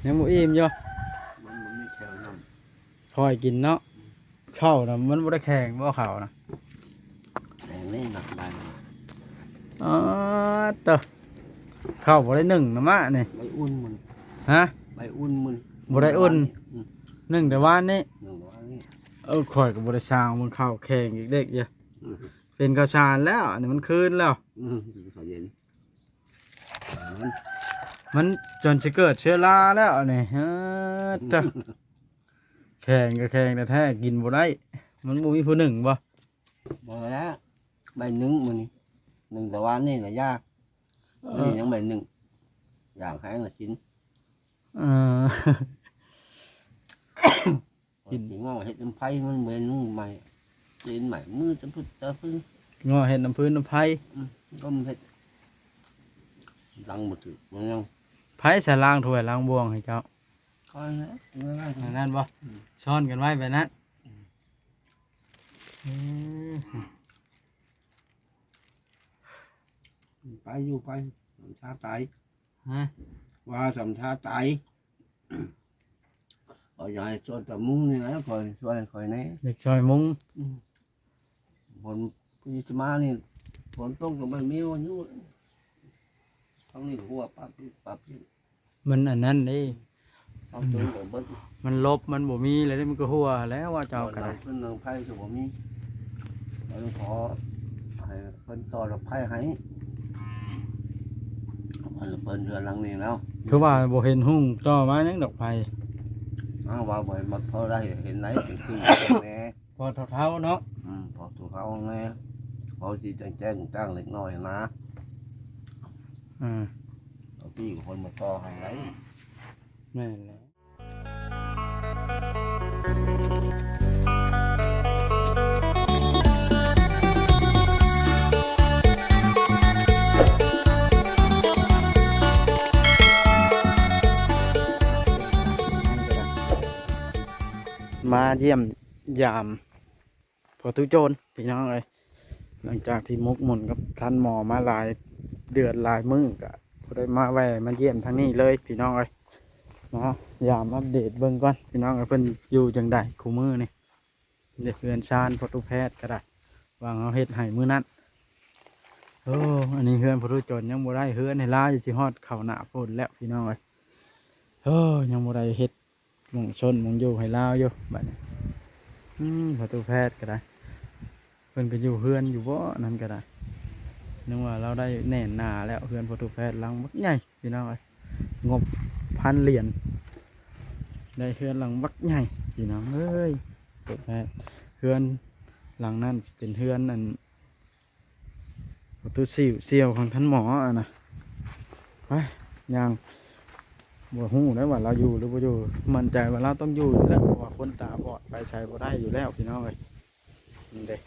ຍັງບໍ່ອີ່ມຢູ່ ມັນບໍ່ມີແຂ້ວນຳ ຄ່ອຍກິນເນາະ. ເຂົ້ານະ ມັນບໍ່ໄດ້ແຂງບໍ່ເຂົ້ານະ? ແຂງນີ້ໜັກໄດ້. ອໍ ເຕີ ເຂົ້າບໍ່ໄດ້ໜຶ້ງນະມະນີ້. ໃບອຸ່ນມັນ ຮະ? ໃບອຸ່ນມັນ ບໍ່ໄດ້ອຸ່ນ. ອືມ ໜຶ້ງແຕ່ວານນີ້. ໜຶ້ງແຕ່ວານນີ້. ເອີ ຂ້ອຍກໍບໍ່ໄດ້ຊ່າງເບິ່ງເຂົ້າແຂງເດັກໆຢູ່. ອືມ ເປັນເຂົ້າສານແລ້ວ ອັນນີ້ມັນຄືນແລ້ວ. ອືມ ເຂົ້າເຢັນ. ມັນ ມັນຈົນຊິເກີດເຊື້ອລາແລ້ວນີ້. ເອີ ເຈົ້າ ແຂງກໍແຂງແທ້ໆ ກິນບໍ່ໄດ້. ມັນບໍ່ມີຜູ້ໜຶ້ງບໍ່? ບໍ່ແລ້ວ ໃບໜຶ້ງມື້ນີ້ ໜຶ້ງແຕ່ວານນີ້ລະຢາກ. ເອີ ມື້ນີ້ຍັງໃບໜຶ້ງ ຢາກແຮງລະກິນ. ເອີ ກິນ ຊິງໍເຮັດນຳໄຟ ມັນເວັນໃໝ່ ຕີນໃໝ່ ມືຕະພຶດຕະພຶ. ງໍເຮັດນຳຟືນນຳໄຟ. ອືມ ກໍເຮັດ ລ້າງບໍ່ຖືກ ມັນຍັງ ໃຜສະລ້າງຖ້ວຍລ້າງບ່ວງໃຫ້ເຈົ້າ? ຂ້ອຍແຫຼະ ອັນນັ້ນບໍ່? ອືມ ຊ້ອນກັນໄວ້ແບບນັ້ນ. ອືມ ໄປຢູ່ໄປ ສຳຊາຕາຍ. ຮະ? ວ່າສຳຊາຕາຍ. ເອົາຢາໃຫ້ຊ່ວຍຕາມຸງນີ້ແຫຼະ ຂ້ອຍ ຊ່ວຍຂ້ອຍແດ່. ຢາກຊ່ອຍມຸງ. ອືມ ຝົນປີຊິມານີ້ ຝົນຕົກກໍບໍ່ມີວາຍຸ. ທາງນີ້ຫົວປັບປີດປັບປີດ. ມັນອັນນັ້ນເດ້ ເອົາຕົວກໍເບິດ. ມັນຫຼົບ ມັນບໍ່ມີແລ້ວເດ້ ມັນກໍຮົ່ວແລ້ວວ່າເຈົ້າກໍໄດ້. ເອົາເຄື່ອງໄຟກໍບໍ່ມີ. ເອີ ຂໍໃຫ້ເພິ່ນຕໍ່ລະໄຟໃຫ້ ເພິ່ນ ເພິ່ນເຮືອນຫຼັງນີ້ແລ້ວ. ຄືວ່າບໍ່ເຫັນຮຸ່ງຕໍ່ມາຫຍັງດອກໄຟ. ອ້າວ ວ່າບໍ່ເຫັນ ມັນພໍໄດ້ເຫັນໄດ໋ ເປັນຄືນແດ່. ພໍເຖົ້າໆເນາະ. ອືມ ພໍເຖົ້າໆແດ່ ພໍຊິແຈ້ງໆຈ້າງເລັກນ້ອຍນະ. ອືມ ເອົາປີ້ຄົນມາຕໍ່ໃຫ້ໄດ້. ແມ່ນແຫຼະ. ມາຢ້ຽມຢາມ ພໍ່ຕູ້ໂຈນ ພີ່ນ້ອງເອີຍ. ຫຼັງຈາກທີ່ໝົກໝຸ່ນກັບທ່ານໝໍມາຫຼາຍເດືອນຫຼາຍມື້ ກະບໍ່ໄດ້ມາແວ່ມາຢ້ຽມທາງນີ້ເລີຍ ພີ່ນ້ອງເອີຍເນາະ. ຢາມອັບເດດເບິ່ງກ່ອນ ພີ່ນ້ອງເອີຍ ເພິ່ນຢູ່ຈັ່ງໃດຄູ່ມື້ນີ້. ເຮັດເຮືອນຊານພໍ່ຕູ້ແພດກໍໄດ້ ຫວ່າງເຮົາເຮັດໃຫ້ມື້ນັ້ນ. ໂອ້ ອັນນີ້ເຮືອນພໍ່ຕູ້ໂຈນຍັງບໍ່ໄດ້ ເຮືອນໃຫ້ລາວຢູ່ ຊິຮອດເຂົ້າໜ້າຝົນແລ້ວ ພີ່ນ້ອງເອີຍ. ໂອ້ ຍັງບໍ່ໄດ້ເຮັດ ໝ່ອງຊົນໝ່ອງຢູ່ໃຫ້ລາວຢູ່ບັດນີ້. ອືມ ພໍ່ຕູ້ແພດກໍໄດ້ ເພິ່ນກໍຢູ່ເຮືອນຢູ່ບໍ່ ນັ້ນກໍໄດ້. ນຶກວ່າລາວໄດ້ແໜ້ນໜາແລ້ວ ເຮືອນພໍ່ຕູ້ແພດຫຼັງບັກໃຫຍ່ ພີ່ນ້ອງເອີຍ. ງົບພັນຫຼຽນ ໄດ້ເຮືອນຫຼັງບັກໃຫຍ່ ພີ່ນ້ອງເອີຍ. ພໍ່ຕູ້ແພດ ເຮືອນຫຼັງນັ້ນເປັນເຮືອນອັນ ປະຕູຊິວ ສ່ຽວຂອງທ່ານໝໍຫັ້ນນະ. ໄປ ຍ່າງ ບໍ່ຮູ້ໄດ໋ວ່າລາວຢູ່ຫຼືບໍ່ຢູ່ ໝັ້ນໃຈວ່າລາວຕ້ອງຢູ່ຢູ່ແລ້ວ ເພາະວ່າຄົນຕາບອດໄປໃສບໍ່ໄດ້ຢູ່ແລ້ວ ພີ່ນ້ອງເອີຍ. ນີ້ເດ້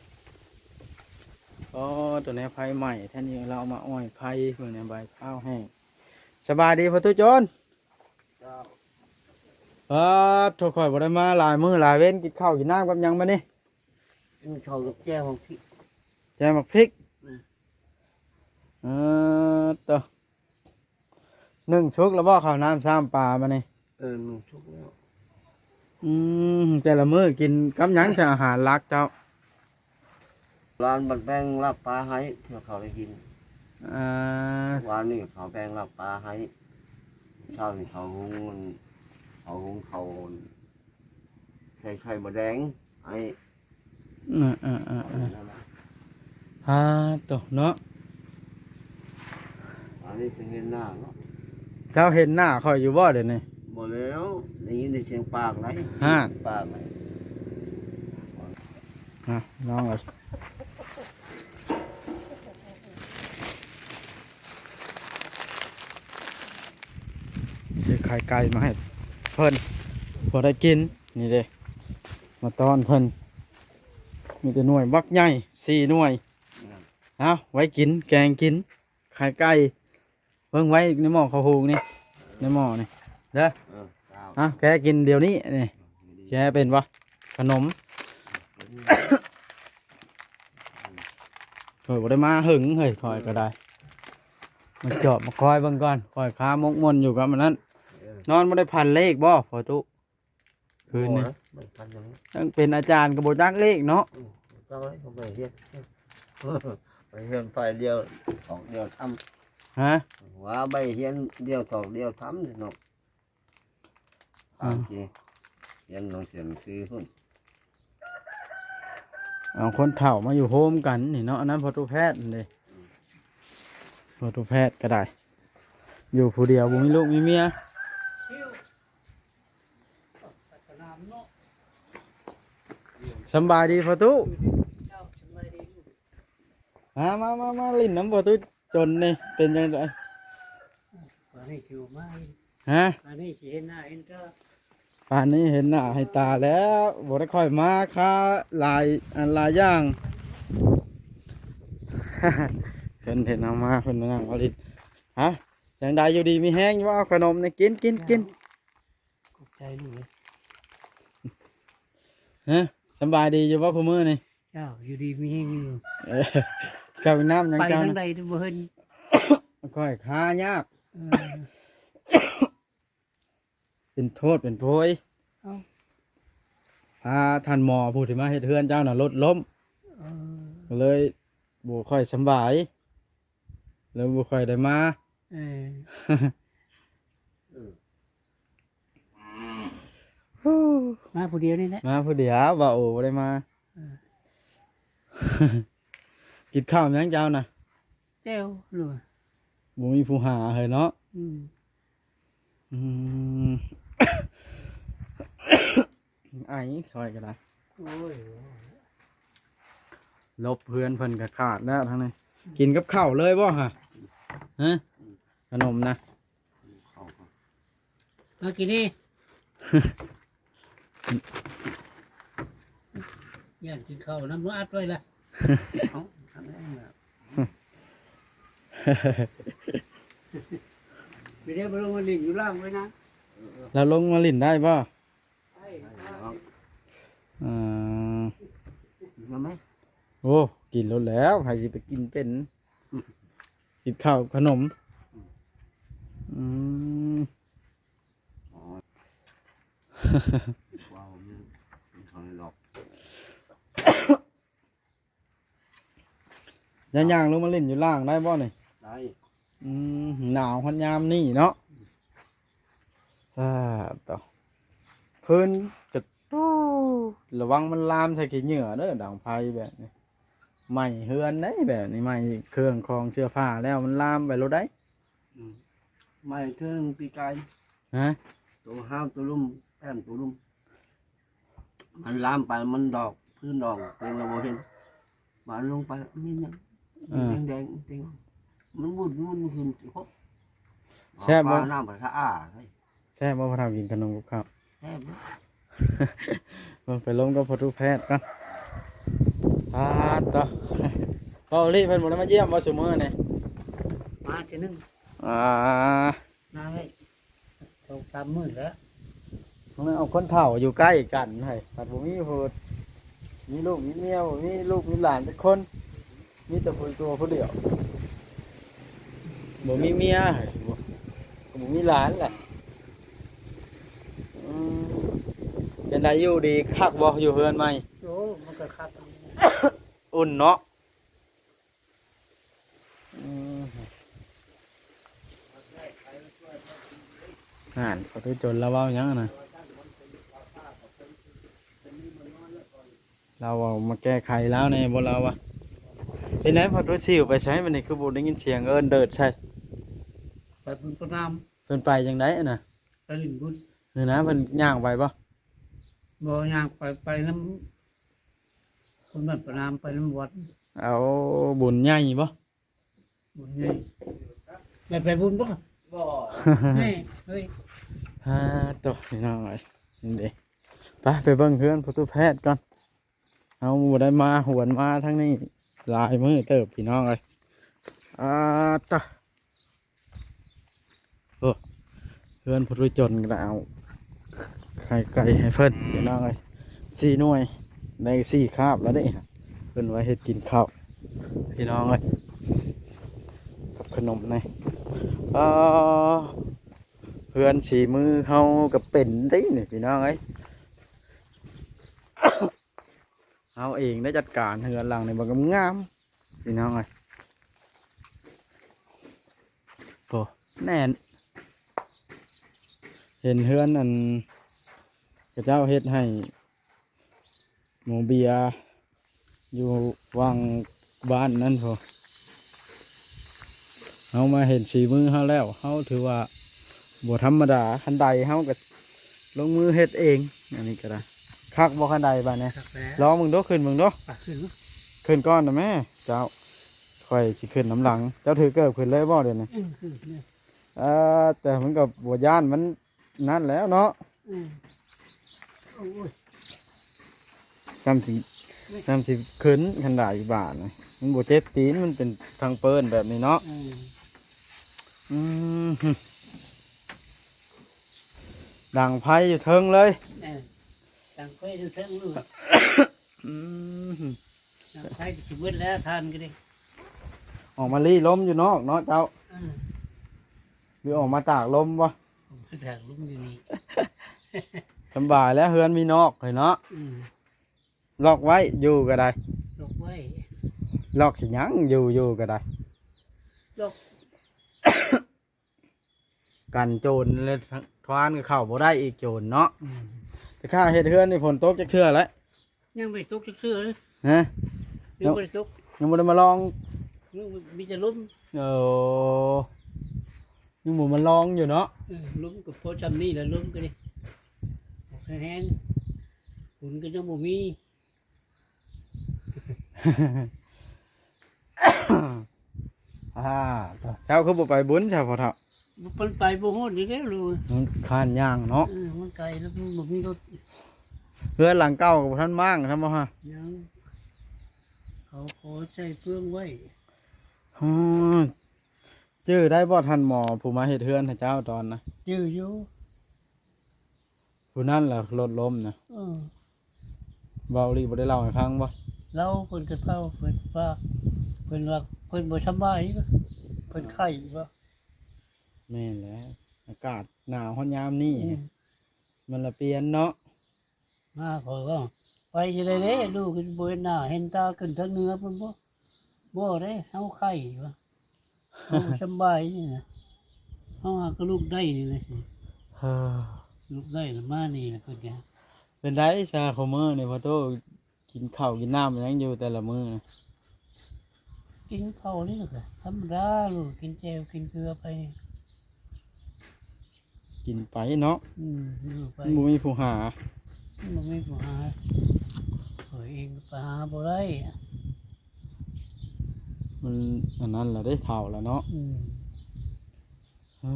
ອໍ ຕົວແນວໄຟໄໝ້ແທ້ນີ້ ລາວເອົາມາອ້ອຍໄຟ ເບິ່ງແນວໃບພ້າວແຫ້ງ. ສະບາຍດີພໍ່ຕູ້ໂຈນ. ເຈົ້າ. ປາດໂທ້ ຂ້ອຍບໍ່ໄດ້ມາຫຼາຍມື້ຫຼາຍເວັນ ກິນເຂົ້າກິນນ້ຳກັບຫຍັງບັດນີ້? ກິນເຂົ້າກັບແຈ່ວໝາກພິກ. ແຈ່ວໝາກພິກ. ອືມ. ເອີ ໂຕ ໜຶ້ງສຸກແລ້ວບໍ່ ເຂົ້ານ້ຳຊ້ຳປາມານີ້? ເອີ ໜຶ້ງສຸກແລ້ວ. ອືມ ແຕ່ລະມື້ກິນກັບຫຍັງ ອາຫານຫຼັກເຈົ້າ? ຫຼານບັດແບ່ງລາບປາໃຫ້ ເພື່ອເຂົາໄດ້ກິນ. ອ່າ ວານນີ້ເຂົາແບ່ງລາບປາໃຫ້ ເຊົ້ານີ້ເຂົາຫຸງ ເຂົາຫຸງເຂົ້າ ໃສ່ໄຂ່ມດແດງໃຫ້. ເອີໆໆໆ ອ່າ ໂຕເນາະ. ອັນນີ້ຈະເຫັນໜ້າເນາະ. ເຈົ້າເຫັນໜ້າຂ້ອຍຢູ່ບໍ່ດຽວນີ້? ບໍ່ແລ້ວ ໄດ້ຍິນແຕ່ສຽງປາກໄດ໋. ຮະ ປາກໄດ໋. ຮະ ນ້ອງເອີຍ ຊື້ໄຂ່ໄກ່ມາໃຫ້ເພິ່ນ ພໍໄດ້ກິນ. ນີ້ເດ້ ມາຕ້ອນເພິ່ນ ມີແຕ່ໜ່ວຍບັກໃຫຍ່ ສີ່ໜ່ວຍ. ເອົາໄວ້ກິນ ແກງກິນ ໄຂ່ໄກ່ ເບິ່ງໄວ້ໃນໝໍ້ເຂົ້າຫຸງນີ້ ໃນໝໍ້ນີ້ເດີ. ເອີ ເອົາແກະກິນດຽວນີ້ນີ້. ແກະເປັນບໍ່ ຂະໜົມ? ຂ້ອຍບໍ່ໄດ້ມາເຫິງເຮີ້ຍ ຂ້ອຍກໍໄດ້ ມາຈອບມາຄອຍເບິ່ງກ່ອນ. ຂ້ອຍຄາມົກມ່ວນຢູ່ກັບອັນນັ້ນ ເອີ ນອນບໍ່ໄດ້ຝັນເລກບໍ່ພໍ່ຕູ້ ຄືນນີ້? ບໍ່ນະ ບໍ່ໄດ້ຝັນຫຍັງ ຕັ້ງເປັນອາຈານກໍບໍ່ຈັກເລກເນາະ. ອືມ ຈັກເລກກໍບໍ່ໄດ້ຮຽນ ໄປຮຽນຝ່າຍດຽວ ສອງດຽວທຳ. ຮະ? ວ່າໄປຮຽນດຽວ ສອງດຽວທຳເນາະ. ອ່າ ໂອເຄ ຮຽນໜັງສື ໜັງສືພຸ້ນ. ເອົາຄົນເຖົ້າມາຢູ່ໂຮມກັນນີ້ເນາະ. ອັນນັ້ນພໍ່ຕູ້ແພດນີ້ເດ້ ອືມ ພໍ່ຕູ້ແພດກໍໄດ້ ຢູ່ຜູ້ດຽວ ບໍ່ມີລູກມີເມຍ. ສຳບາຍດີພໍ່ຕູ້. ເຈົ້າ ສຳບາຍດີ. ມາ ມາ ມາ ມາຫຼິ້ນນຳພໍ່ຕູ້ຈົນນີ້ ເປັນຈັ່ງໃດ? ປານນີ້ຊິມາ ຮະ? ປານນີ້ຊິເຫັນໜ້າເຫັນຕາ ປານນີ້ເຫັນໜ້າເຫັນຕາແລ້ວ. ບໍ່ໄດ້ຄ່ອຍມາຄ່າຫຼາຍອັນຫຼາຍຢ່າງ ເພິ່ນເຫັນເຮົາມາ ເພິ່ນມານັ່ງມາຫຼິ້ນ. ຮະ? ຈັ່ງໃດ ຢູ່ດີມີແຮງຢູ່ບໍ່? ເອົາຂະໜົມນີ້ກິນ ກິນ ກິນ. ຂອບໃຈລູກເອີຍ. ຮະ? ສຳບາຍດີຢູ່ບໍ່ຄູ່ມື້ນີ້? ເຈົ້າ ຢູ່ດີມີແຮງຢູ່. ເອີ ເຂົ້ານ້ຳຫຍັງ ໄປ ເຈົ້າ ທາງໃດບໍ່ເຫັນ? ຂ້ອຍຄາຍາກ. ເອີ ເປັນໂທດເປັນໂພຍ. ເອົ້າ ພາທ່ານໝໍຜູ້ທີ່ມາເຮັດເຮືອນເຈົ້ານະລົດລົ້ມ. ເອີ ກໍເລີຍບໍ່ຄ່ອຍສຳບາຍ ເລີຍບໍ່ຄ່ອຍໄດ້ມາ. ເອີ ມາຜູ້ດຽວນີ້ແຫຼະ ມາຜູ້ດຽວ. ວ່າໂອ ບໍ່ໄດ້ມາ. ເອີ ກິນເຂົ້າຫຍັງເຈົ້ານະ? ແຈ່ວ. ບໍ່ມີຜູ້ຫາເຮີຍເນາະ. ອືມ ອືມ ໄອຂ້ອຍກໍໄດ້. ໂອ້ຍ ຫຼົບເຮືອນເພິ່ນກໍຂາດແລ້ວທາງນີ້. ກິນກັບເຂົ້າເລີຍບໍ່ຫະ? ຮະ? ຂະໜົມນະ ມາກິນນີ້. ຢ້ານກິນເຂົ້ານຳ ອັດໄວ້ລະ. ເອົ້າ ອັດໄວ້ລະ ໄປເດ້ ໄປລົງມາຫຼິ້ນຢູ່ລ່າງໄວ້ນະ. ລາວລົງມາຫຼິ້ນໄດ້ບໍ່? ໄດ້ ໄດ້. ອືມ ມາໄໝ? ໂອ້ ກິນໂລດແລ້ວ ໃຜຊິໄປກິນເປັນ? ກິນເຂົ້າຂະໜົມ. ອືມ ອືມ ວ້າວ ມັນ ມັນເຂົ້າໃນດອກ. ຍ່າງໆລົງມາຫຼິ້ນຢູ່ລ່າງໄດ້ບໍ່ນີ້? ໄດ້. ອືມ ໜາວຮອດຍາມນີ້ເນາະ. ອ່າ ຕະ ຟືນກະ ຕູ ລະວັງມັນລາມໃສ່ຂີ້ເຫຍື້ອເດີ ດັງໄຟແບບນີ້ ໄໝ້ເຮືອນເດ້ແບບນີ້ ໄໝ້ເຄື່ອງຂອງເສື້ອຜ້າແລ້ວມັນລາມໄປໂລດໄດ໋. ອືມ ໄໝ້ເທື່ອໜຶ່ງປີກາຍ. ຮະ? ໂຕຫ້າມໂຕລຸ່ມ ແອມໂຕລຸ່ມ ມັນລາມໄປ ມັນດອກ ພື້ນດອກ ເຕັມລະບໍ່ເຫັນ ບາດລົງໄປ ມີຫຍັງ ເອີ ແດງໆ ເຕັມ ມັນວຸ່ນໆຂຶ້ນ. ແຊບບໍ່? ນ້ຳປາສະອາດ. ແຊບບໍ່ພໍ່ເຖົ້າກິນຂະໜົມກັບເຂົ້າ? ແຊບເດ້. ເບິ່ງໄປລົມກັບພໍ່ຕູ້ແພດກ່ອນ. ປາດໂທ້ ເວົ້າອີ່ຫຼີ ເພິ່ນບໍ່ໄດ້ມາຢ້ຽມບໍ່ຊຸມື້ນີ້? ມາເທື່ອໜຶ່ງ. ອ່າ ມາໄວ້ສອງສາມມື້ແລ້ວ. ເອົາຄົນເຖົ້າຢູ່ໃກ້ກັນໃຫ້ ພັດບໍ່ມີຜູ້ ມີລູກມີເມຍ ບໍ່ມີລູກມີຫຼານຈັກຄົນ ມີແຕ່ຜູ້ຕົວຜູ້ດຽວ ບໍ່ມີເມຍໃຫ້ ບໍ່ ກໍບໍ່ມີຫຼານແຫຼະ. ອືມ ເປັນໃດຢູ່ດີຄັກບໍ່ ຢູ່ເຮືອນໃໝ່? ໂອ້ ມັນກໍຄັກ ອຸ່ນເນາະ. ອືມ ຫັ້ນ ພໍ່ຕູ້ຈົນລາວເວົ້າຫຍັງຫັ້ນນະ? ລາວເວົ້າມາແກ້ໄຂລາວແດ່ບໍ່ລາວວ່າ. ເປັນໃດພໍ່ຕູ້ຊິວໄປໃສບັດນີ້ ຄືບໍ່ໄດ້ຍິນສຽງເອີ້ນເດີດໃສ່? ໄປບຸນປະນາມ. ເພິ່ນໄປຈັ່ງໃດຫັ້ນນະ? ໄປຫຼິ້ນບຸນ. ນີ້ນະ ເພິ່ນຍ່າງໄປບໍ່? ບໍ່ ຍ່າງໄປ ໄປນຳ ຄົນບ້ານປະນາມ ໄປນຳວັດ. ເອົາ ບຸນໃຫຍ່ບໍ່? ບຸນໃຫຍ່. ໄດ້ໄປບຸນບໍ່? ບໍ່. ນີ້ ເຮີ້ຍ. ອ່າ ໂຕ ພີ່ນ້ອງເອີຍ ນີ້ເດ້. ໄປ ໄປເບິ່ງເຮືອນພໍ່ຕູ້ແພດກ່ອນ. ເຮົາບໍ່ໄດ້ມາຫວນມາທາງນີ້ຫຼາຍມື້ເຕີບ ພີ່ນ້ອງເອີຍ. ອ່າ ໂຕ. ໂອ້ ເຮືອນຜູ້ທຸຈົນກໍໄດ້ເອົາໄຂ່ໄກ່ໃຫ້ເພິ່ນ ພີ່ນ້ອງເອີຍ ສີ່ໜ່ວຍ ໄດ້ສີ່ຄາບແລ້ວເດ້. ເພິ່ນໄວ້ເຮັດກິນເຂົ້າ ພີ່ນ້ອງເອີຍ ກັບຂະໜົມນີ້. ອ່າ ເຮືອນສີມືເຮົາກໍເປັນເດ້ນີ້ພີ່ນ້ອງເອີຍ. ເຮົາເອງໄດ້ຈັດການເຮືອນຫຼັງນີ້ບັກງາມໆ ພີ່ນ້ອງເອີຍ. ໂອ້ ແໜ້ນ ເຫັນເຮືອນອັນ ເຂົາເຈົ້າເຮັດໃຫ້ ໝໍເບຍຢູ່ຫວ່າງບ້ານນັ້ນພຸ້ນ. ເຮົາມາເຫັນສີມືເຮົາແລ້ວ ເຮົາຖືວ່າບໍ່ທຳມະດາ. ຄັນໄດເຮົາກໍລົງມືເຮັດເອງ. ອັນນີ້ກໍໄດ້ ຄັກບໍ່ຄັນໄດບາດນີ້? ຄັກແລ້ວ. ລອງເບິ່ງດູ ຂຶ້ນເບິ່ງດູ. ອ່ະ ຂຶ້ນ ຂຶ້ນກ່ອນນະແມ່ເຈົ້າ. ຂ້ອຍຊິຂຶ້ນນຳຫຼັງ. ເຈົ້າຖືເກີບຂຶ້ນເລີຍບໍ່ດຽວນີ້? ອືມ ຂຶ້ນເລີຍ. ເອີ ແຕ່ມັນກໍບໍ່ຢ້ານ ມັນ ນັ້ນແຫຼະເນາະ. ອືມ ໂອ້ຍ ຊ້ຳຊິ ຊ້ຳຊິຂຶ້ນຄັນໄດບາດນີ້ ມັນບໍ່ເຈັບຕີນ ມັນເປັນທາງເປີ້ນແບບນີ້ເນາະ. ອືມ ອືມ ດັງໄຟຢູ່ເທິງເລີຍ. ເອີ ດັງໄຟຢູ່ເທິງເລີຍ. ອືມ ດັງໄຟກໍຊິເບິດແລ້ວ ຖ່ານກໍດີ. ອອກມາລີ້ລົມຢູ່ນອກເນາະເຈົ້າ. ອືມ ຫຼືອອກມາຕາກລົມບໍ່? ອອກມາຕາກລົມຢູ່ນີ້. ສຳບາຍແລ້ວ ເຮືອນມີນອກເລີຍເນາະ. ອືມ ລັອກໄວ້ ຢູ່ກໍໄດ້ ລັອກໄວ້. ລັອກຊິຫຍັງ ຢູ່ ຢູ່ກໍໄດ້ ລັອກ ກັນໂຈນ ແລະ ທວານກໍເຂົ້າບໍ່ໄດ້ອີກ ໂຈນເນາະ. ອືມ ແຕ່ຂ້າເຮັດເຮືອນນີ້ ຝົນຕົກຈັກເທື່ອແລ້ວ? ຍັງບໍ່ໄດ້ຕົກຈັກເທື່ອເລີຍ. ຮະ? ຍັງບໍ່ໄດ້ຕົກ ຍັງບໍ່ໄດ້ມາລອງ. ຍັງມີແຕ່ລົມ. ໂອ້ ຍັງບໍ່ມາລອງຢູ່ເນາະ. ເອີ ລົມກໍພໍຊ່ຳນີ້ແຫຼະ ລົມກໍດີ ບໍ່ຄ່ອຍແຮງ ຝົນກໍຍັງບໍ່ມີ. ອ່າ ເຈົ້າຄືບໍ່ໄປບຸນຊະພໍ່ເຖົ້າ? ມັນໄປບໍ່ຮອດນີ້ແຫຼະລູກ. ມັນຄ້ານຍ່າງເນາະ. ເອີ ມັນໄກແລ້ວ ມັນບໍ່ມີລົດ. ເຮືອນຫຼັງເກົ່າກໍບໍ່ທັນມ້າງຊ້ຳບໍ່ຮະ? ຍັງ ເຂົາຂໍໃສ່ເຟືອງໄວ້. ຮອດ ຈື່ໄດ້ບໍ່ທ່ານໝໍຜູ້ມາເຮັດເຮືອນໃຫ້ເຈົ້າຕອນນະ? ຈື່ຢູ່. ຜູ້ນັ້ນລະລົດລົ້ມນະ. ເອີ ເວົ້າອີ່ຫຼີ ບໍ່ໄດ້ເລົ່າໃຫ້ຟັງບໍ່? ເລົ່າ ເພິ່ນກໍເວົ້າ ເພິ່ນວ່າ ເພິ່ນວ່າເພິ່ນບໍ່ສະບາຍ ເພິ່ນໄຂ້ບໍ່? ແມ່ນແຫຼະ ອາກາດໜາວຮອດຍາມນີ້. ອືມ ມັນລະປ່ຽນເນາະ. ມາ ຂ້ອຍວ່າ ໄປຈັ່ງໃດເດ້ ລູກກໍບໍ່ເຫັນໜ້າເຫັນຕາ ຂຶ້ນທາງເໜືອພຸ້ນບໍ່? ບໍ່ເດ້ ເຮົາໄຂ້ວ່າ ເຮົາສຳບາຍນີ້ນະ ເຮົາຫາກໍລຸກໄດ້ນີ້ແຫຼະ. ເອີ ລຸກໄດ້ລະມານີ້ລະ. ເພິ່ນກະ ເປັນໃດຊະ ຄູ່ມື້ນີ້ພໍ່ຕູ້ ກິນເຂົ້າກິນນ້ຳຫຍັງຢູ່ແຕ່ລະມື້ນະ? ກິນເຂົ້ານີ້ກະທຳມະດາ ລູກ ກິນແຈ່ວກິນເກືອໄປ. ກິນໄປເນາະ. ອືມ ຢູ່ໄປ ມັນບໍ່ມີຜູ້ຫາ ມັນບໍ່ມີຜູ້ຫາ ຂ້ອຍເອງກໍໄປຫາບໍ່ໄດ້. ມັນອັນນັ້ນລະເດ້ ເຖົ້າລະເນາະ. ອືມ ເອີ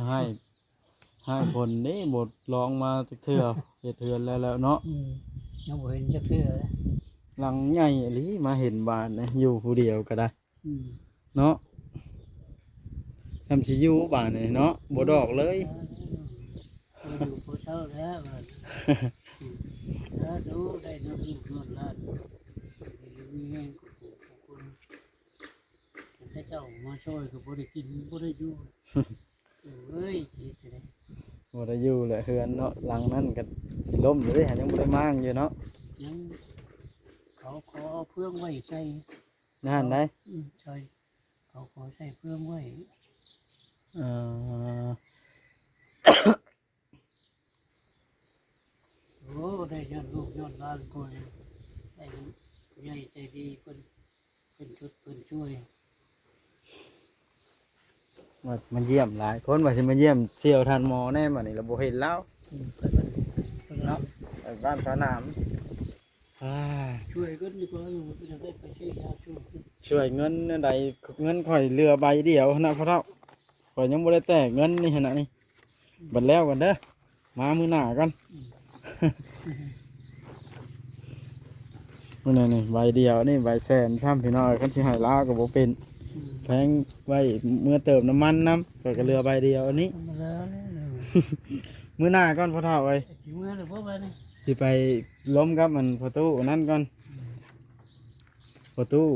ໃຫ້ ໃຫ້ຜົນເດ້ ບໍ່ລອງມາຈັກເທື່ອ ເຮັດເຮືອນແລ້ວໆເນາະ. ອືມ ຍັງບໍ່ເຫັນຈັກເທື່ອເລີຍ ຫຼັງໃຫຍ່ອີ່ຫຼີ ມາເຫັນບາດນີ້ ຢູ່ຜູ້ດຽວກໍໄດ້. ອືມ ເນາະ ຊ່ຳຊິຢູ່ບາດນີ້ເນາະ ບໍ່ດອກເລີຍ. ເອີ ຢູ່ພໍເຊົາແລ້ວບາດນີ້. ອືມ ສາທຸ ໄດ້ນຳລູກນຳຫຼານ ຢູ່ດີມີແຮງ ຂອບຄຸນຂອບຄຸນ ຄັນເຂົາເຈົ້າມາຊ່ອຍກໍບໍ່ໄດ້ກິນ ບໍ່ໄດ້ຢູ່. ເອີຍ ຊິເຮັດຈັ່ງໃດ ບໍ່ໄດ້ຢູ່ແຫຼະ ເຮືອນເນາະ ຫຼັງນັ້ນກໍຊິລົ້ມແລ້ວເດ້ ຍັງບໍ່ໄດ້ມ້າງຢູ່ເນາະ. ຍັງ ເຂົາຂໍເຟືອງໄວ້ໃສ່ ນັ້ນໃດ. ອືມ ໃສ່ ເຂົາຂໍໃສ່ເຟືອງໄວ້. ເອີ ໂອ້ ໄດ້ຍ້ອນລູກຍ້ອນຫຼານຂ້ອຍ ໄດ້ຜູ້ໃຫຍ່ໃຈດີເພິ່ນ ເພິ່ນຊຸດເພິ່ນຊ່ວຍ. ວ່າມາຢ້ຽມຫຼາຍຄົນ ວ່າຊິມາຢ້ຽມສ່ຽວທ່ານໝໍແດ່ ບາດນີ້ລະບໍ່ເຫັນລາວ. ອືມ ເນາະ ໄປບ້ານສະໜາມ. ອ່າ ຊ່ວຍເງິນດີກວ່າ ຍັງບໍ່ໄດ້ໄປຊື້ຢາ ຊ່ວຍ ຊ່ວຍເງິນແນວໃດ ເງິນຂ້ອຍເຫຼືອໃບດຽວຫັ້ນນະພໍ່ເຖົ້າ. ຂ້ອຍຍັງບໍ່ໄດ້ແຕກເງິນນີ້ຫັ້ນນະນີ້. ບັດແລ້ວກັນເດີ ມາມື້ໜ້າກ່ອນ. ອືມ ມື້ໜ້ານີ້ໃບດຽວນີ້ ໃບແສນຊ້ຳ ພີ່ນ້ອງເອີຍ. ຄັນຊິໃຫ້ລາວກໍບໍ່ເປັນ. ອືມ ແພງໄວ້ເມືອເຕີມນ້ຳມັນນຳ ຂ້ອຍກໍເຫຼືອໃບດຽວອັນນີ້. ທຳມະດາແຫຼະ ມື້ໜ້າກ່ອນພໍ່ເຖົ້າເອີຍ. ຊິເມືອແລ້ວບໍ່ບາດນີ້? ຊິໄປລົມກັບອັນພໍ່ຕູ້ອັນນັ້ນກ່ອນ. ອືມ ພໍ່ຕູ້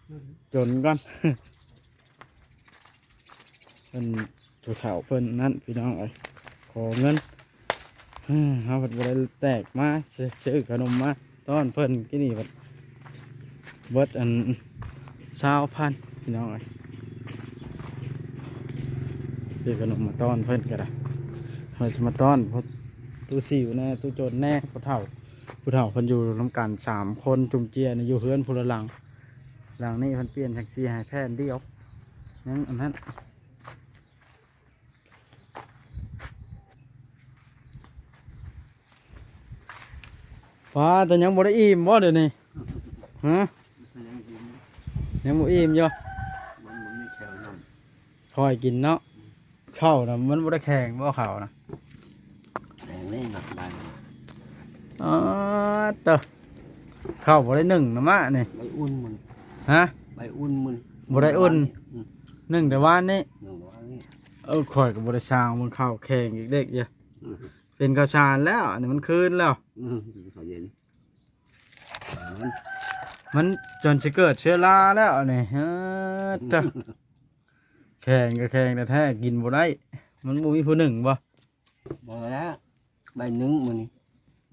ອືມ ຈົນກ່ອນ. พิ่ນ ຜູ້ເຖົ້າເພິ່ນນັ້ນພີ່ນ້ອງເອີຍ ຂໍເງິນ ເຮົາພັດບໍ່ໄດ້ແຕກມາ ຊື້ ຊື້ຂະໜົມມາຕ້ອນເພິ່ນ ກີ້ນີ້ພັດເບິດອັນຊາວພັນພີ່ນ້ອງເອີຍ ຊື້ຂະໜົມມາຕ້ອນເພິ່ນກໍໄດ້ ເຮົາຈະມາຕ້ອນພໍ່ຕູ້ຊິວແດ່ ຕູ້ຈົນແດ່ ຜູ້ເຖົ້າ ຜູ້ເຖົ້າເພິ່ນຢູ່ນຳກັນສາມຄົນ ຈຸ່ມເຈຍນະ ຢູ່ເຮືອນຜູ້ລະຫຼັງ ຫຼັງນີ້ເພິ່ນປ່ຽນສັງກະສີໃຫ້ແຜ່ນດຽວ ຍັງອັນນັ້ນ ປ້າ ແຕ່ຍັງບໍ່ໄດ້ອີ່ມບໍ່ດຽວນີ້? ຮະ? ຍັງບໍ່ອີ່ມຢູ່? ມັນບໍ່ມີແຂ້ວນຳ ຄ່ອຍກິນເນາະ ເຂົ້ານະ ມັນບໍ່ໄດ້ແຂງບໍ່ເຂົ້ານະ? ແຂງເລີຍ ໜັກໄດ້ ອາ ເຕີ ເຂົ້າບໍ່ໄດ້ໜຶ້ງນະມະນີ້ ໃບອຸ່ນມັນ ຮະ? ໃບອຸ່ນມັນ ບໍ່ໄດ້ອຸ່ນ ອືມ ໜຶ້ງແຕ່ວານນີ້ ໜຶ້ງແຕ່ວານນີ້ ເອີ ຂ້ອຍກໍບໍ່ໄດ້ຊ່າງເບິ່ງເຂົ້າແຂງເດັກໆຢູ່ ອືມ ເປັນເຂົ້າສານແລ້ວ ອັນນີ້ມັນຄືນແລ້ວ ອືມ ເປັນເຂົ້າເຢັນ ມັນ ມັນຈົນຊິເກີດເຊື້ອລາແລ້ວອັນນີ້ ເອີ ເຕີ ແຂງກໍແຂງແທ້ໆ ກິນບໍ່ໄດ້ ມັນບໍ່ມີຜູ້ໜຶ້ງບໍ່? ບໍ່ແລ້ວ ໃບໜຶ້ງມື້ນີ້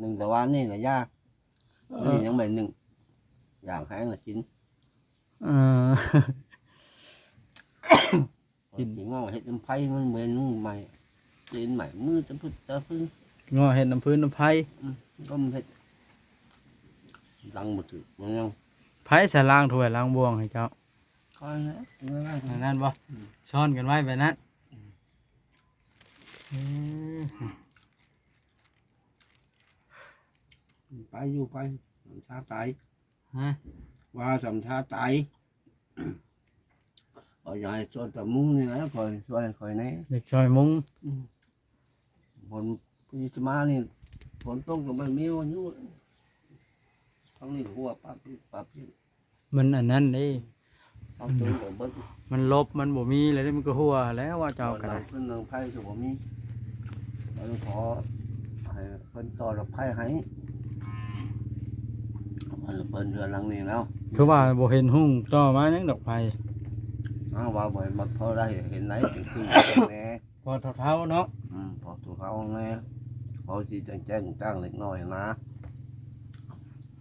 ໜຶ້ງແຕ່ວານນີ້ລະຢາ ເອີ ມື້ນີ້ຍັງບໍ່ໄດ້ໜຶ້ງ ຢາກແຮງລະກິນ ເອີ ກິນ ຊິງໍເຮັດນຳໄຟ ມັນເໝັນໄໝ້ ຕີນໄໝ້ ມືຕະພຶດຕະພຶ ງໍເຮັດນຳຟືນນຳໄຟ ອືມ ກໍເຮັດ ລັງບໍ່ຖືກ ມັນຍັງ ໃຜສະລ້າງຖ້ວຍລ້າງບ່ວງໃຫ້ເຈົ້າ? ຂ້ອຍນະ ນັ້ນບໍ່? ອືມ ຊ້ອນກັນໄວ້ແບບນັ້ນ ອືມ ໄປຢູ່ໄປ ສຳຊາຕາຍ ຮະ? ວ່າສຳຊາຕາຍ ຂ້ອຍຢາກໃຫ້ຊ່ວຍຕາມຸງນີ້ແຫຼະ ຂ້ອຍ ຊ່ວຍຂ້ອຍແດ່ ຢາກຊ່ອຍມຸງ ອືມ ຝົນປີຊິມານີ້ ຝົນຕົກກໍບໍ່ມີວາຍຸ ທາງນີ້ຫົວປັບປັບ ມັນອັນນັ້ນເດ້ ເອົາຕົວອອກເບິດ ມັນຫຼົບ ມັນບໍ່ມີແລ້ວເດ້ ມັນກໍຮົ່ວແລ້ວວ່າເຈົ້າກໍໄດ້ ເອົານ້ຳຟືນນ້ຳໄຟກໍບໍ່ມີ ເອີ ຂໍໃຫ້ເພິ່ນຕໍ່ດອກໄຟໃຫ້ ເພິ່ນເຮືອນຫຼັງນີ້ແລ້ວ ຄືວ່າບໍ່ເຫັນຮຸ່ງຕໍ່ມາຫຍັງດອກໄຟ ອ້າວ ວ່າບໍ່ເຫັນ ບໍ່ພໍໄດ້ເຫັນໄດ ເປັນຄືນແດ່ ພໍເຖົ້າໆເນາະ ອືມ ພໍເຖົ້າໆແດ່ ພໍຊິແຈ້ງໆ ຈ້າງເລັກນ້ອຍນະ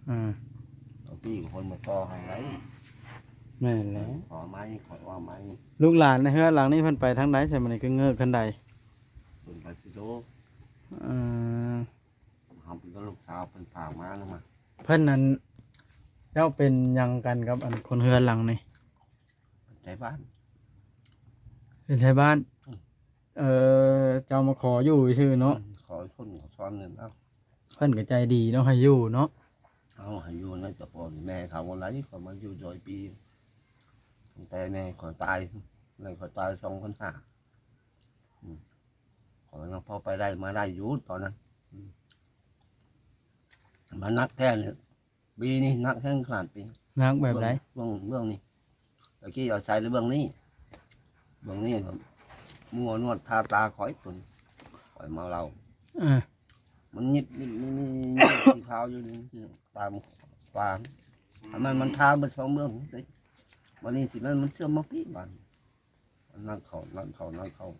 ອືມ ເອົາປີ້ຄົນມາຕໍ່ໃຫ້ໄດ໋ ແມ່ນແຫຼະ ຂໍໃໝ່ ຂ້ອຍວ່າໃໝ່ ລູກຫຼານໃນເຮືອນຫຼັງນີ້ເພິ່ນໄປທາງໃດ ໃສ່ມື້ນີ້ຄືເງີກຄັນໃດ ເພິ່ນໄປຊິໂດ ເອີ ເຮົາເປັນກັບລູກສາວເພິ່ນຝາກມານຳ ເພິ່ນນັ້ນ ເຈົ້າເປັນຫຍັງກັນກັບອັນຄົນເຮືອນຫຼັງນີ້? ໄທບ້ານ ເປັນໄທບ້ານ ອືມ ເອີ ເຈົ້າມາຂໍຢູ່ຊື່ເນາະ ອືມ ຂໍຊົນຂໍຊອນນີ້ນະ ເພິ່ນກໍໃຈດີເນາະ ໃຫ້ຢູ່ເນາະ ເອົາ ໃຫ້ຢູ່ນະ ເຈົ້າພໍ່ແມ່ເຂົາບໍ່ໄດ້ ຂ້ອຍມາຢູ່ຮ້ອຍປີ ຕັ້ງແຕ່ແມ່ຂ້ອຍຕາຍ ແມ່ຂ້ອຍຕາຍສອງພັນຫ້າ ອືມ ຂ້ອຍຍັງພໍໄປໄດ້ມາໄດ້ຢູ່ຕອນນັ້ນ ອືມ ມາໜັກແທ້ນີ້ ປີນີ້ໜັກແຮງຂະໜາດປີ ໜັກແບບໃດ? ເບື້ອງ ເບື້ອງ ເບື້ອງນີ້ ຕະກີ້ອາໄສແຕ່ເບື້ອງນີ້ ເບື້ອງນີ້ມົວນວດທາຕາຂ້ອຍຕົນ ຂ້ອຍເມົາເຫຼົ້າ ເອີ ມັນຫຍິບ ຫຍິບ ຫຍິບ ຫຍິບ ສີຂາວຢູ່ນີ້ຕາມປາ ອັນນັ້ນມັນທາເບິດສອງເບື້ອງ ບັດນີ້ຊິແມ່ນມັນເຊື່ອມມາປີບາດ ນັດເຂົ້າ ນັດເຂົ້າ ນັດເຂົ້າ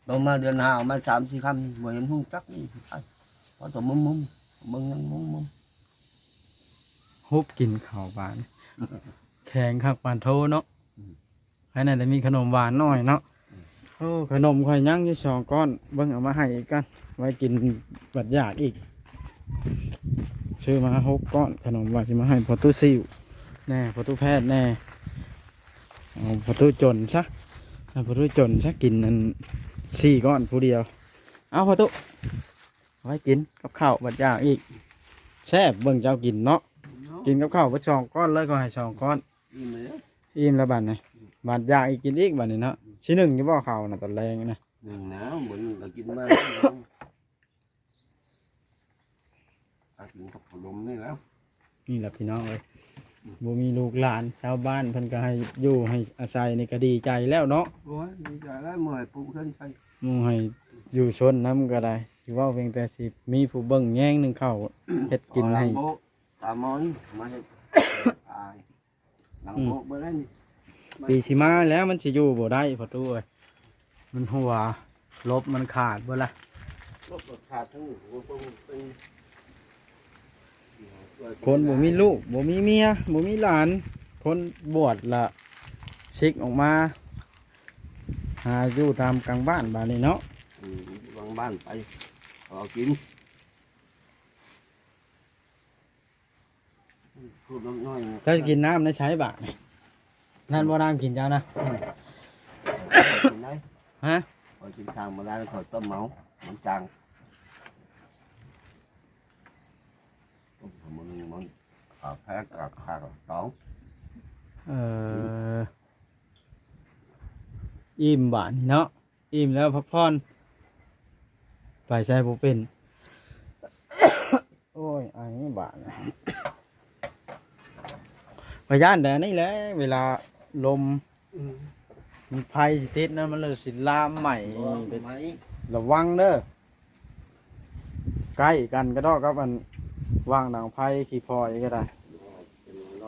ຕົງມາເດືອນຫ້າ ເອົາມາສາມສີ່ຄຳ ບໍ່ເຫັນຮຸ່ງຈັກນີ້ ພາຕົວມຸມໆ ເບິ່ງຍັງມຸມໆ ຮຸບກິນເຂົ້າບາດ ແຂງຄັກປານໂທເນາະ ອືມ ໃຜນັ້ນແຕ່ມີຂະໜົມຫວານໜ້ອຍເນາະ ໂອ້ ຂະໜົມຂ້ອຍຍັງຢູ່ສອງກ້ອນ ເບິ່ງເອົາມາໃຫ້ອີກກັນ ໄວ້ກິນບັດຢາກອີກ ຊື້ມາຫົກກ້ອນ ຂະໜົມວ່າຊິມາໃຫ້ພໍ່ຕູ້ຊິວແດ່ ພໍ່ຕູ້ແພດແດ່ ເອົາພໍ່ຕູ້ຈົນຊະ ໃຫ້ພໍ່ຕູ້ຈົນຊະ ກິນອັນສີ່ກ້ອນຜູ້ດຽວ ເອົາພໍ່ຕູ້ ເອົາໄວ້ກິນກັບເຂົ້າບັດຢາກອີກ ແຊບ ເບິ່ງເຈົ້າກິນເນາະ ເນາະ ກິນກັບເຂົ້າເບິດສອງກ້ອນເລີຍ ກໍໃຫ້ສອງກ້ອນ ອີ່ມແລ້ວ ອີ່ມແລ້ວບາດນີ້ ບາດຢາກອີກ ກິນອີກບາດນີ້ເນາະ ອືມ ຊິໜຶ້ງຢູ່ບໍ່ເຂົ້ານະ ຕອນແລງນະ ໜຶ້ງແລ້ວ ບໍ່ໜຶ້ງກໍກິນມາ ກິນກັບເຂົ້າດົມນີ້ແຫຼະ ນີ້ແຫຼະພີ່ນ້ອງເອີຍ ອືມ ບໍ່ມີລູກຫຼານ ຊາວບ້ານເພິ່ນກໍໃຫ້ຢູ່ໃຫ້ອາໄສນີ້ກໍດີໃຈແລ້ວເນາະ ໂອ້ຍ ດີໃຈແລ້ວ ໝູ່ໃຫ້ປູກເຮືອນໃສ່ ໝູ່ໃຫ້ຢູ່ຊົນນຳກໍໄດ້ ຊິເວົ້າພຽງແຕ່ຊິມີຜູ້ເບິ່ງແຍງໜຶ່ງເຂົ້າ ເຮັດກິນໃຫ້ ຕາມອນມາເຮັດ ອາຍ ຫຼັງ ອືມ ໂບກເບິ່ງໄດ້ນີ້ ປີຊິມາແລ້ວ ມັນຊິຢູ່ບໍ່ໄດ້ພໍ່ຕູ້ເອີຍ ມັນຮົ່ວ ລົບມັນຂາດເບິດລະ ລົບມັນຂາດທັງ ຄົນບໍ່ມີລູກ ບໍ່ມີເມຍ ບໍ່ມີຫຼານ ຄົນບວດລະຊິກອອກມາ ຫາຢູ່ຕາມກາງບ້ານບາດນີ້ເນາະ ອືມ ກາງບ້ານໄປ ເອົາກິນ ເຈົ້າກິນນ້ຳໃນໃສບາດນີ້? ນັ້ນບໍ່ນ້ຳກິນເຈົ້ານະ? ກິນໄດ້ ຮະ? ຂ້ອຍກິນທາງບໍ່ໄດ້ ຂ້ອຍຕົ້ມເອົາ ມັນຈາງ ຕົ້ມເອົາມື້ໜຶ່ງມັນ ຂາແພກ ຂາ ຂາສອງ ເອີ ອີ່ມບາດນີ້ເນາະ. ອີ່ມແລ້ວພັກຜ່ອນ ໄປໃສບໍ່ເປັນ ໂອ້ຍ ໄອບາດນີ້ ຂ້ອຍຢ້ານແຕ່ອັນນີ້ແຫຼະ ເວລາລົມ ອືມ ມັນໄຟຊິຕິດນະ ມັນເລີຍຊິລາມໄໝ້ ບໍ່ ໄໝ້ ລະວັງເດີ ໃກ້ກັນກະດອກກັບອັນ ຫວ່າງໜັງໄຟຂີ້ພອຍກະໄດ້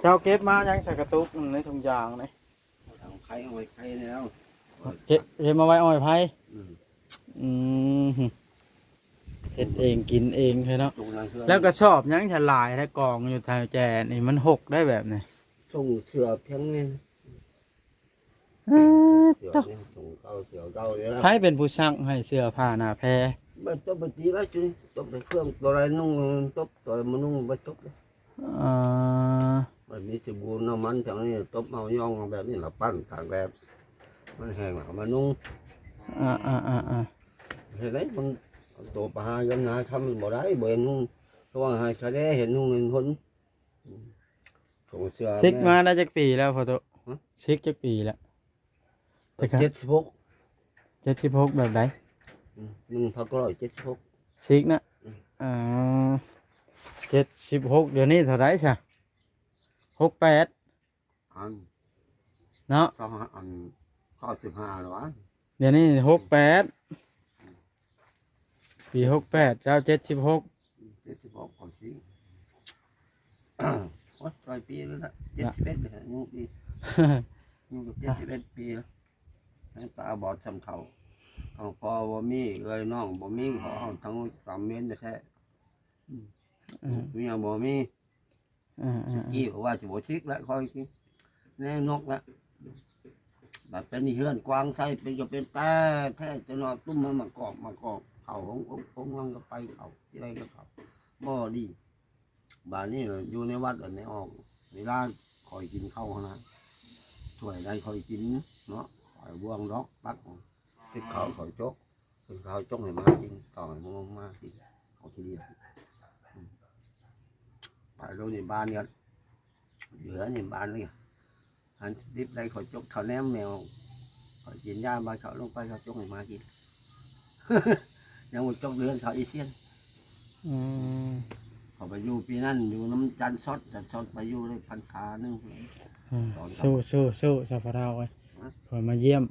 ເຈົ້າເກັບມາຍັງໃສ່ກະຕຸກໃນຖົງຢາງນີ້? ເອົາຖັງໄຟ ເອົາໄວ້ໄຟແລ້ວ ເກັບ ເກັບມາໄວ້ອ້ອຍໄຟ ອືມ ອືມ ເຮັດເອງກິນເອງເນາະ ແລ້ວກະສອບຫຍັງຊະຫຼາຍແທ້ ກອງຢູ່ແຖວແຈນີ້ ມັນຫົກໄດ້ແບບນີ້ ສົ່ງເສື້ອພຽງນີ້ ເອີ ເສື້ອນີ້ ໂຕ ສົ່ງເກົ່າ ເສື້ອເກົ່ານີ້ລະ ໃຜເປັນຜູ້ຊັກໃຫ້ເສື້ອຜ້າໜ້າແພ? ເບິດຕົບໄປຕີລະຈຸນີ້ ຕົບໃສ່ເຄື່ອງ ຕົວໃດນຸ່ງຕົບ ຕົວໃດບໍ່ນຸ່ງບໍ່ຕົບເລີຍ. ອ່າ ມັນມີສະບູນ້ຳມັນຈັ່ງນີ້ ຕົບເອົາ ຍ້ອງເອົາແບບນີ້ລະ ປັ້ນຕາກແດດ ມັນແຫ້ງລະເອົາມານຸ່ງ ອ່າໆໆ ເຮັດໄດ້ ມັນໂຕໄປຫາເງິນຫາຄຳມັນບໍ່ໄດ້ ບໍ່ເຫັນນຸ່ງ ລະຫວ່າງຫາຊະແດ່ ເຫັນນຸ່ງເຫັນຫົນ ອືມ ສົ່ງເສື້ອ ຊິກມາໄດ້ຈັກປີແລ້ວພໍ່ໂຕ? ຮະ? ຊິກຈັກປີແລ້ວ? ເຈັດສິບຫົກ ເຈັດສິບຫົກແບບໃດ? ອືມ ໜຶ່ງພັນເກົ້າຮ້ອຍເຈັດສິບຫົກ ຊິກນະ ອືມ ອ່າ ເຈັດສິບຫົກ ດຽວນີ້ເທົ່າໃດຊະ? ຫົກແປດ ອັນ ເນາະ ສອງ ອັນ ເກົ້າສິບຫ້າແລ້ວຫວາ ດຽວນີ້ຫົກແປດ ປີຫົກແປດ ເຈົ້າເຈັດສິບຫົກ ເຈັດສິບຫົກ ຂອງຊິ ໂອ້ຍ ຫຼາຍປີແລ້ວນະ ເຈັດສິບເອັດແລ້ວ ອາຍຸປີ ອາຍຸກໍເຈັດສິບເອັດປີແລ້ວ ຍັງຕາບອດສ່ຳເຖົ້າ ທັງພໍ່ບໍ່ມີ ເອື້ອຍນ້ອງບໍ່ມີ ເຮົາທັງສາມເມັນແທ້ໆ ອືມ ລູກເມຍບໍ່ມີ ອືມໆໆ ຕະກີ້ວ່າຊິບໍ່ຊິກລະ ຂ້ອຍຊິແນວນົກລະ ບາດເປັນເຮືອນກວ້າງໃສ່ ເປັນກໍເປັນແຕ່ແທ້ ຈະນອນຕຸ້ມມາ ມາກອກ ມາກອກ ເຂົ້າຫ້ອງອົບຫ້ອງນັ່ງກໍໄປ ເຂົ້າທີ່ໃດກໍເຂົ້າ ບໍ່ດີ. ບາດນີ້ຢູ່ໃນວັດ ອັນໃນອອກ ເວລາຂ້ອຍກິນເຂົ້າຫັ້ນນະ ຖ້ວຍໃດຂ້ອຍກິນເນາະ ຂ້ອຍບ່ວງດອກ ຕັກ ຕິບເຂົ້າ ຂ້ອຍຈົກ ເພິ່ນກໍເອົາຈົກໃຫ້ໝາກິນ ເຂົ້າໃຫ້ໝູໝາກິນ ເອົາທີດຽວ ອືມ ໄປລົງໃນບ້ານກໍ ເຫຼືອໃນບ້ານນີ້ ອັນດິບໄດ້ ຂ້ອຍຈົກເຂົ້າແນມແມວ ຂ້ອຍກິນຢາ ບາດເຂົ້າລົງໄປ ເຂົາຈົກໃຫ້ໝາກິນ ຍັງບໍ່ຈົກເຮືອນເຂົາອີກເທື່ອ ອືມ ເຂົາໄປຢູ່ປີນັ້ນ ຢູ່ນຳຈັນຊອດ ຈັນຊອດໄປຢູ່ໄດ້ພັນສາໜຶ່ງ ອືມ ຕອນ ສູ້ໆໆ ຊາວພະເທົາເອີຍ ຮະ? ຂ້ອຍມາຢ້ຽມ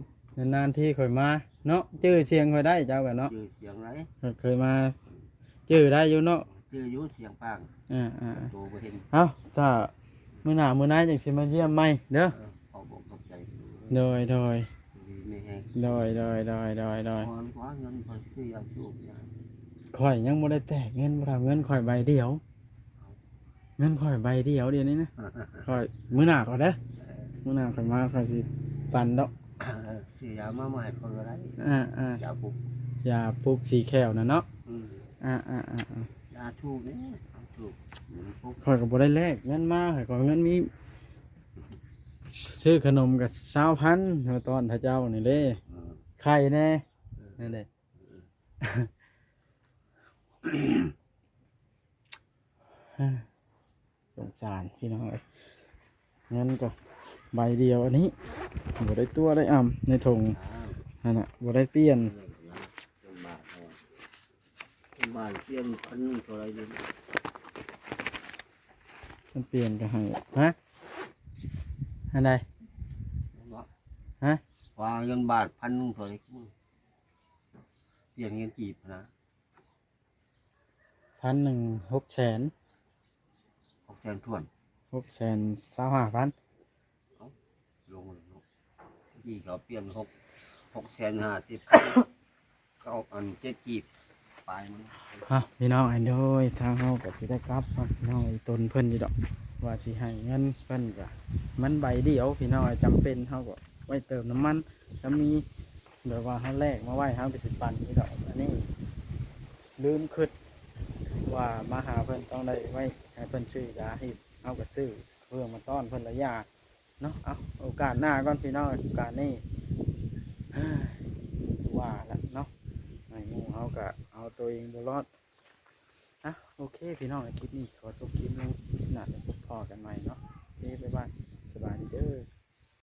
ນານໆທີຂ້ອຍມາເນາະ ຈື່ສຽງຂ້ອຍໄດ້ເຈົ້າກະເນາະ ຈື່ສຽງໄດ້ ຂ້ອຍເຄີຍມາ ຈື່ໄດ້ຢູ່ເນາະ ຈື່ຢູ່ສຽງປາກ ເອີໆໆ ໂຕບໍ່ເຫັນ ເອົ້າ ຖ້າມື້ໜ້າມື້ໃນຈັ່ງຊິມາຢ້ຽມໃໝ່ເດີ ເອີ ຂອບອົກຂອບໃຈ ໂດຍໆ ດີມີແຮງ ໂດຍໆໆໆ ເງິນຂ້ອຍຊື້ຢາສູບຢາ ຂ້ອຍຍັງບໍ່ໄດ້ແຕກເງິນ ບໍ່ເທົ່າ ເງິນຂ້ອຍໃບດຽວ ເງິນຂ້ອຍໃບດຽວດຽວນີ້ນະ ຂ້ອຍ ມື້ໜ້າກ່ອນເດີ ເອີ ມື້ໜ້າຂ້ອຍມາ ຂ້ອຍຊິປັນດອກ ເອີ ຊື້ຢາມາໃໝ່ຂ້ອຍກໍໄດ້ ອ່າໆ ຢາປຸກ ຢາປຸກສີແຂ້ວນະເນາະ ອືມ ອ່າໆໆໆ ຢາຖູກນີ້ ຖູກ ມັນປຸກ ຂ້ອຍກໍບໍ່ໄດ້ແລກເງິນມາ ຂ້ອຍກໍເງິນມີ ຊື້ຂະໜົມກໍຊາວພັນ ມາຕ້ອນພະເຈົ້ານີ້ເດ້ ເອີ ໄຂ່ແດ່ ເອີ ນັ້ນເດ້ ສົງສານພີ່ນ້ອງເອີຍ ເງິນກໍໃບດຽວອັນນີ້ ບໍ່ໄດ້ຕົວະໄດ້ອຳໃນຖົງຫັ້ນນະ ບໍ່ໄດ້ປ່ຽນ ເງິນບາດ ເງິນບາດປ່ຽນພັນໜຶ່ງເທົ່າໃດເດ ມັນປ່ຽນກໍໃຫ້ ຮະ ອັນໃດ ເນາະ ຮະ ວ່າເງິນບາດພັນໜຶ່ງເທົ່າໃດ ປ່ຽນເງິນກີບນະ ພັນໜຶ່ງ ຫົກແສນ ຫົກແສນຖ້ວນ ຫົກແສນຊາວຫ້າພັນ ເອົ້າ ລົງແລ້ວເນາະ ນີ້ເຂົາປ່ຽນ ຫົກ ຫົກແສນຫ້າສິບ ເກົ້າ ອັນ ເຈັດກີບປາຍມັນ. ເອົາ ພີ່ນ້ອງເອີຍ ໂດຍ ທາງເຮົາກໍຊິໄດ້ກັບເນາະ ພີ່ນ້ອງເອີຍ ຕົນເພິ່ນຢູ່ດອກ ວ່າຊິໃຫ້ເງິນເພິ່ນກະ ມັນໃບດຽວ ພີ່ນ້ອງເອີຍ ຈຳເປັນ ເຮົາກໍໄວ້ເຕີມນ້ຳມັນ ຖ້າມີແບບວ່າເຮົາແລກມາໄວ້ ເຮົາກໍຊິປັ່ນຢູ່ດອກ. ອັນນີ້ລືມຄິດວ່າມາຫາເພິ່ນຕ້ອງໄດ້ໄວ້ໃຫ້ເພິ່ນຊື້ຢາຮີດ ເຮົາກໍຊື້ເພື່ອມາຕ້ອນເພິ່ນຫຼາຍຢ່າງ ເນາະ. ເອົາ ໂອກາດໜ້າກ່ອນ ພີ່ນ້ອງ ໂອກາດນີ້ ຄືວ່າລະເນາະ ໃຫ້ໝູ່ເຮົາກະເອົາຕົວເອງບໍ່ລອດ. ອ່ະ ໂອເຄ ພີ່ນ້ອງ ຄລິບນີ້ຂໍຈົບຄລິບລົງ ໜ້າຈະພົບພໍ້ກັນໃໝ່ເນາະ. ໂອເຄ ບາຍບາຍ ສະບາຍດີເດີ.